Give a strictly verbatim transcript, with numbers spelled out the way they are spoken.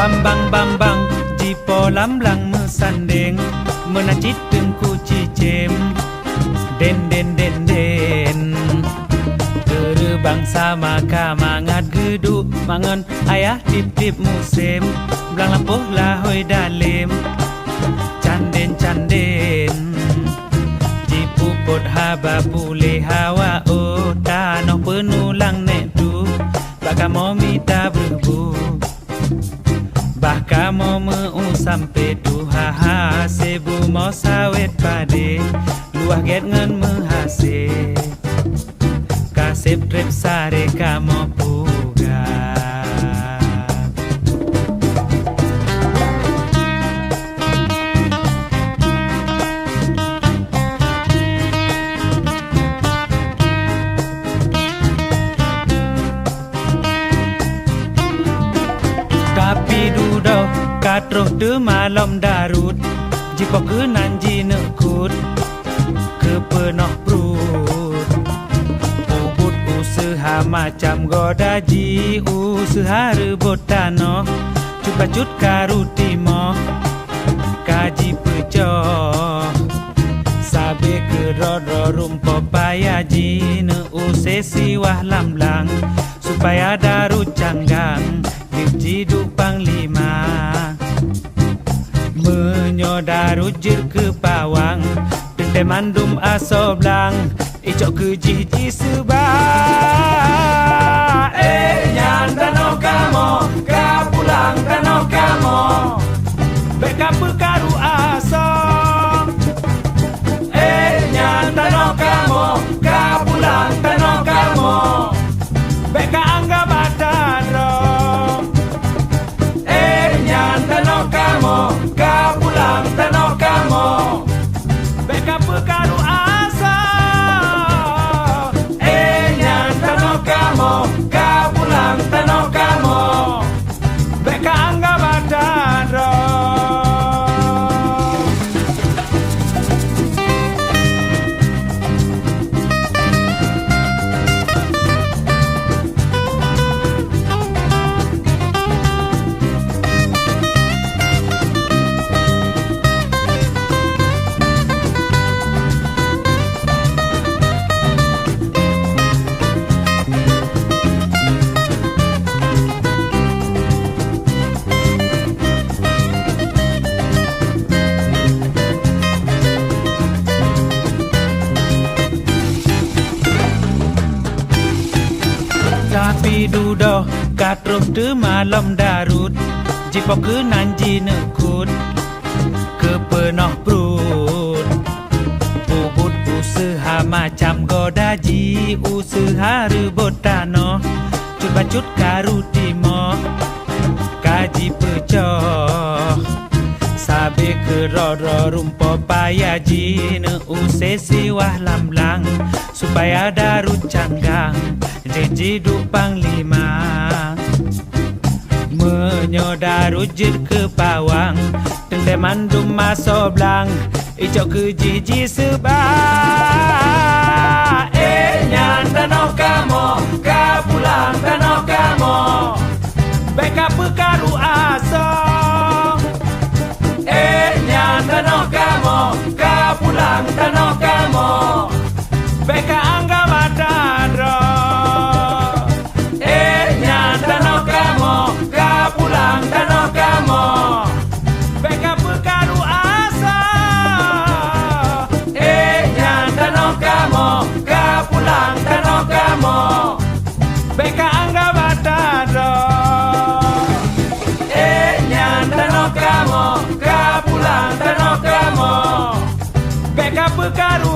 Bambang-bambang jipo lam blang meusandeng, meunan cit teungku cicém. Den, den, den, den. Keureubang sama ka mangat geuduek mangon ayah tiep-tiep musém, blang lampôh lahôi dalem. Canden, canden. Jipupot haba puléh hawa, oh, tanoh peunulang nèk tu, bak kamoe mita breuh bu. Bah kamoe meu-u sampoe tuha hase bumoe sawét padé, luwah gét ngon meuhase. Kaseb treb saré kamoe peugah. Tapi dudoe ka troh teuma lom darut, jipo keunan jineuk kut keu peunoh pruet. Ubit useuha macam goda ji, useuha reubot tanoh, cut bacut karu timoh ka jipeucok. Sabe keudroe-droe rumpok paya jineuk use siwah lam blang, supaya darut canggang jeuet jiduek panglima. Meunyoe darut jeuet keu pawang, teuntée mandum asoe blang, icok keu jih jiseubak. Eh, nyan tanoh kamoe, ka pulang tanoh kamoe. Bék ka peukaru asoe. Eh, nyan tanoh kamoe, ka pulang tanoh kamoe. Bék ka anggab atra droe. Eh, nyan tanoh kamoe, ka pulang tanoh kamoe. Bék ka peukaru asoe. Eh, nyan tanoh kamoe, ka pulang tanoh kamoe. Bék ka anggab atra droe. Tapi dudoe ka troh teuma lom darut, jipo keunan jineuk kut keu peunoh pruet. Ubit useuha macam goda ji, useuha reubot tanoh, cut bacut karu timoh ka jipeucok. Sabe keudroe-droe rumpok paya jineuk use siwah lam blang, supaya darut canggang jeuet jiduek panglima. Meunyoe darut jeuet keu pawang, teuntée mandum asoe blang, icok keu jih jiseubak. Eh, nyan tanoh kamoe, ka pulang tanoh kamoe. Bék ka peukaru asoe. Eh, nyan tanoh kamoe, ka pulang tanoh kamoe. Bék ka anggab atra droe. Eh, nyan tanoh kamoe, ka pulang tanoh kamoe. Bék ka peukaru asoe. Eh, nyan tanoh kamoe, ka pulang tanoh kamoe. Bék ka anggab atra droe. Eh, nyan tanoh kamoe, ka pulang tanoh kamoe. Bék ka peukaru